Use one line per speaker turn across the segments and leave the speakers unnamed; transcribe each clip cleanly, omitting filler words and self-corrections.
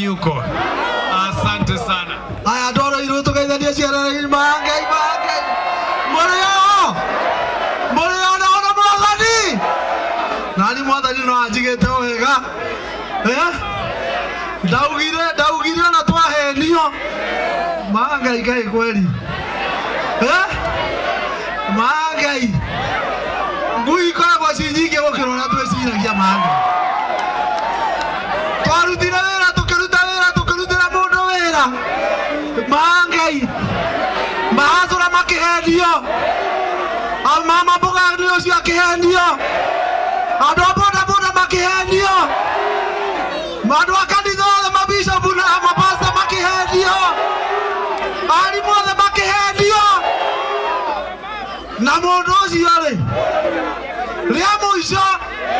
Hayuko. Asante sana.
Aya ndoro irũ tũgeithanie ciarere mangai mangai mũrĩ o mũrĩ o na ona mwathani nani mwathani no anjigĩte wega eh? Ndaugire ndaugire ona twahenio mangai ngai kweli eh? Mangai ngui ikoragwo ci nyingĩ gũkĩra ũrĩa twĩciragia mangai twarutire wĩra tũkĩruta wĩra tũkĩrutĩra mũndũ wĩra mangai mahacũra makĩhenio mama mboga nĩ ũcio akĩhenio andũ a bodaboda makĩhenio andũ a kanitha othe mabishopu na mapasta makĩhenio arimũ othe makĩhenio na mũndũ ũcio rĩ rĩa mũico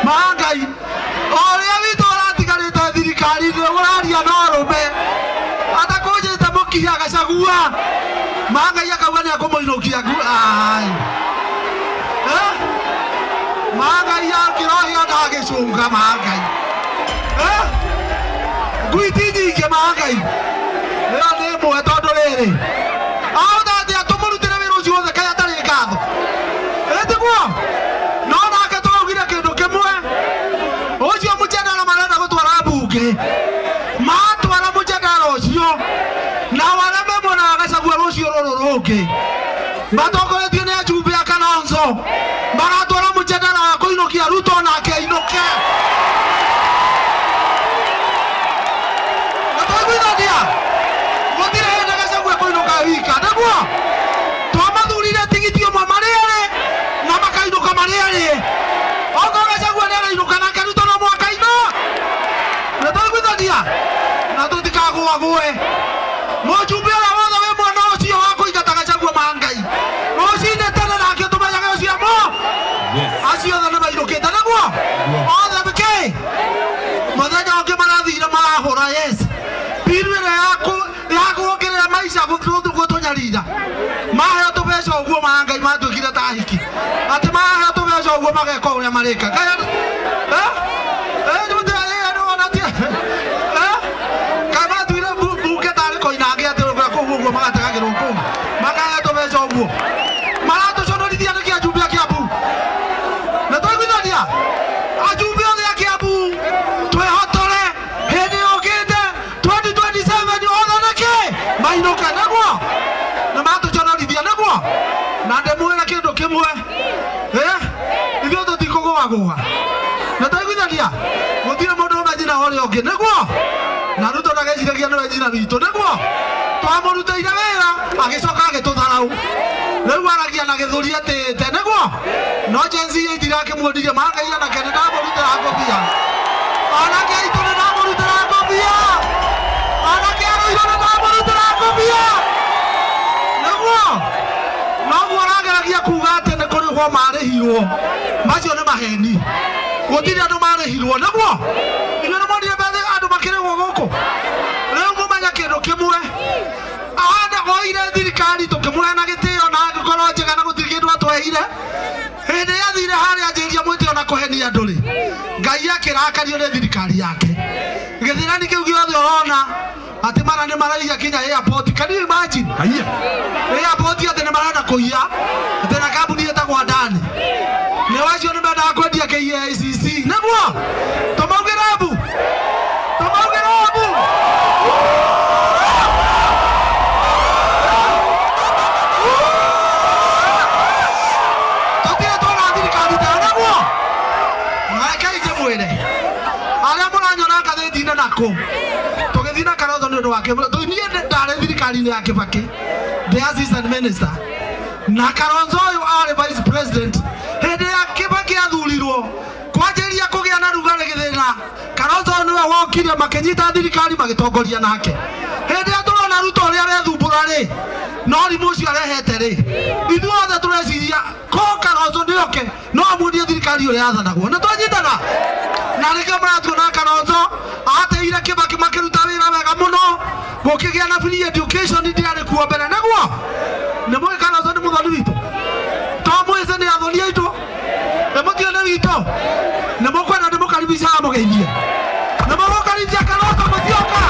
mangai o ũrĩa witũ ũratigarĩte thirikari-inĩ ũraria na arũme atakũnjĩte mũkiha Gachagua mangai akauga nĩ akũmũinũkia ai eh? Mangai akĩrohia ndagĩcũnga mangai eh? Ngui ti nyingĩ mangai ĩyo nĩ ĩmwe tondũ rĩrĩ ahota atĩa tũmũrutĩre wĩra ũcio wothe kaĩ atarĩ ngatho ĩtiguo no nake twaugire kĩndũ kĩmwe ũcio mũjadala marenda gũtwara mbunge matwara mũjadala ũcio na arĩa me mwena wa Gachagua rũciũ rũrũ rũngĩ matongoretio nĩ ajumbe a Kalonzo magatwara mũjadala wa kũinũkia Ruto nake ainũke na twaiguithania gũtirĩ hĩndĩ Gachagua ekũinũka wika nĩguo twamathurire tigiti ũmwe marĩ erĩ na makainũka marĩ erĩ okorwo Gachagua nĩ arainũka nake Ruto no mũhaka ainũ na twaiguithania na tũtikagũagũe mũjumbe ũrĩa wothe wĩ mwena ũcio wa kũingata Gachagua mangai rũcinĩ tene nake tũmenyage ũcio mo
Yes.
acio othe nĩ mainũkĩte nĩguo othe kĩ mũthenya ũngĩ marathire marahũra yes mbiru ĩrĩa ya kuongerera maica gũtũnyarira maheo tũbeca ũguo mangai matuĩkire ta hiki atĩ maheo tũbeca ũguo mageka ũrĩa marĩka kaĩ matuire mbunge tarĩ koinange atĩ kũu ũguo magategagĩrwo kũu makaheo tũbeca ũguo maratũconorithia nĩkĩ ajumbe a Kiambu na twaiguithania ajumbe othe a Kiambu twĩhotore hĩndĩ yũkĩte 2027 othe nĩkĩ mainũke nĩguo na matũconorithia nĩguo na ndĩmwĩre kĩndũ kĩmwe eh ithuĩ tũtikũgũagũa na twaiguithania gũtirĩ mũndũ ũme nyina ũrĩa ũngĩ nĩguo na Ruto ndageciragia nĩwe nyina witũ nĩguo twamũrutĩire wĩra agĩcoka agĩtũtharau rĩu aragia na gĩthũri atĩĩte nĩguo no Gen Z itirakĩmuonirie mangai anake nĩ ndamũrutĩra ngũbia anake aitũ nĩ ndamũrutĩra ngũbia anake arũirũ nĩ ndamũrutĩra ngũbia nĩguo noguo arageragia kuga atĩ nĩ kũrĩhwo marĩhirwo macio nĩ maheni gũtirĩ andũ marĩhirwo nĩguo inyuĩ nĩ monire bethe andũ makĩrĩhwo gũkũ rĩu mũmenye kĩndũ kĩmwe ahanda oire thirikari tũkĩmũhe na gĩtĩo na ngoro njega na gũtirĩ kĩndũ atweheire hĩndĩ ĩrĩa athire harĩa anjĩrĩria mwĩtĩo na kũhenia andũ rĩ ngai akĩrakario nĩ thirikari yake gĩthĩrani kĩu gĩothe ũrona atĩ mara nĩ maraiya kinya airport. Can you imagine?
Haiya.
Airport atĩ nĩ marenda kũiya atĩ na kambuni ĩtagwo Adani nĩ wacio nĩ mendaga kwendia KICC nĩguo tũmaugĩre mbu tũmaugĩre mbu tũtirĩ twona thirikari ta ĩyo nĩguo na rekei ndĩmwĩre arĩa mũranyona ngathĩti-inĩ nakũ tũgĩthiĩ na Kalonzo nĩ ũndũ wa niĩ ndarĩ thirikari-inĩ ya Kibaki the assistant minister na Kalonzo ũyũ arĩ vice president hĩndĩ ya Kibaki athurirwo kwanjĩrĩria kũgĩa na rugarĩ gĩthĩna Kalonzo nĩwe wokire makĩnyita thirikari magĩtongoria nake hĩndĩ ĩrĩa tũrona Ruto ũrĩa arethumbũra rĩ no rimũ ũcio arehete rĩ ithuothe tũreciria ko Kalonzo nĩoke no amuonie thirikari ũrĩa yathanagwo nĩ twanyitana na rĩngĩ mũratuona Kalonzo ateire Kibaki makĩruta wĩra wega mũno gũkĩgĩa na free education ndĩarĩ kuo mbere nĩguo nĩ mũĩ Kalonzo nĩ mũthoni witũ to mwĩcĩ nĩ athoni aitũ nĩ mũtio nĩ witũ nĩ mũkwenda ndĩmũkaribisha amũgeithie nĩ mũgũkaribisha Kalonzo mũcioka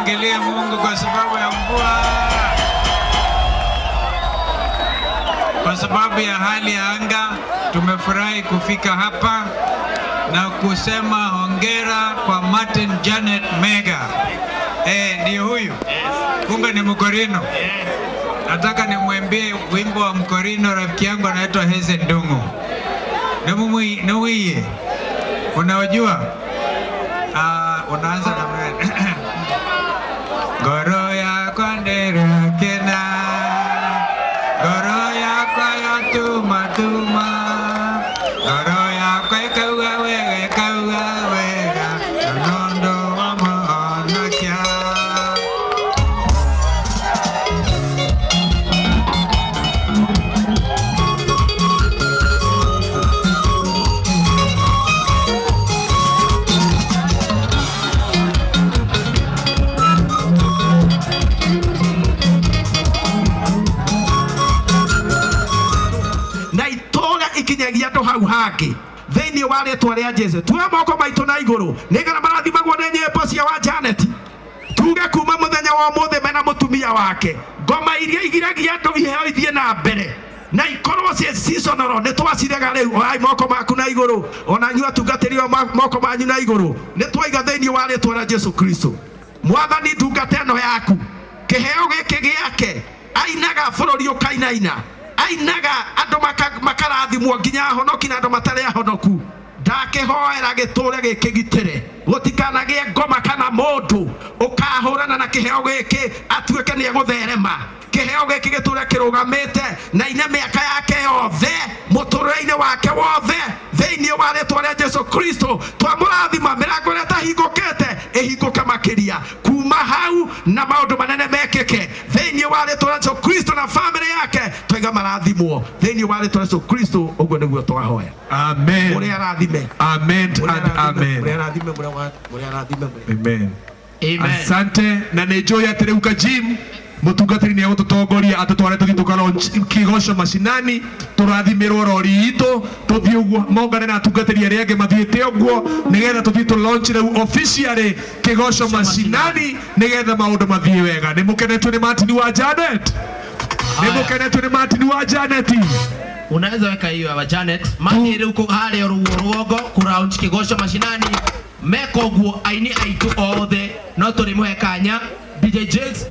Tushangilie Mungu kwa sababu ya mvua, kwa sababu ya hali ya anga. Tumefurahi kufika hapa na kusema hongera kwa Martin Janet Mega. Ndiyo huyu. Kumbe ni Mkorino. Nataka nimwambie wimbo wa Mkorino, rafiki yangu anaitwa Heze Ndungu. Nimuiye. Unaojua? Unaanza namna Ngoro yakwa ndĩrakena, ngoro yakwa yatumatuma, ngoro yakwa ĩkauga wega, ĩkauga wega, na ũndũ wa mũhonokia.
Na itũũra ikinyagia andũ hau hangĩ thĩinĩ wa rĩtwa rĩa Jesu. Tuoe moko maitũ na igũrũ nĩgetha marathimagwo nĩ nyĩmbo cia wa Janet. Tuge kuma mũthenya wa ũmũthĩ mena mũtumia wake, ngoma iria igiragia andũ iheo ithiĩ na mbere na ikorwo ciĩ seasonal nĩ twacirega rĩu. Oai moko maku na igũrũ, ona inyuĩ atungatĩri o moko manyu na igũrũ, nĩ twaiga thĩinĩ wa rĩtwa rĩa Jesu Kristo. Mwathani, ndungata ĩno yaku, kĩheo gĩkĩ gĩake, ainaga bũrũri ũkainaina, ainaga andũ makarathimwo nginya ahonoki na andũ matarĩ ahonoku. Ndakĩhoera gĩtũre gĩkĩgitĩre, gũtikanagĩe ngoma kana mũndũ ũkahũrana na kĩheo gĩkĩ atuĩke nĩ egũtherema. Kĩheo gĩkĩ gĩtũre kĩrũgamĩte na ine mĩaka yake yothe, mũtũrĩre-inĩ wake wothe, thĩinĩ wa rĩtwa rĩa Jesu Kristo. Twamũrathima, mĩrango ĩrĩa ĩtahingũkĩte ĩhingũke makĩria kuma hau, na maũndũ manene mekĩke thĩinĩ wa rĩtwa rĩa Jesu Kristo na famĩlĩ yake. Twaiga marathimwo thĩinĩ wa rĩtwa rĩa Jesu Kristo. Ũguo nĩguo twahoya.
Amen.
Mũrĩ arathime.
Amen
Mũrĩ
and
arathime, mũrĩ
amen.
arathime, mũrĩ arathime, mũrĩ.
Amen.
Amen.
Asante na nä njå atä rä u kajim mũtungatĩri nĩ egũtũtongoria atũtware tũthiĩ tũka launch Kĩgoco Mashinani, tũrathimirwo rori itũ tũthiĩ ũguo mongane na atungatĩri arĩa angĩ mathiĩte ũguo nĩgetha tũthiĩ tũ launch rĩu officially Kĩgoco Mashinani nĩgetha maũndũ mathiĩ wega. Nĩ mũkenetio nĩ Martin wa Janet? Nĩ mũkenetio nĩ Martin wa Janet?
Unaweza weka hiyo ya Janet mathiĩ rĩu harĩa ruo rũgongo kũraunch Kĩgoco Mashinani meka ũguo aini aitũ othe no tũrĩmũhe kanya DJ Jakes.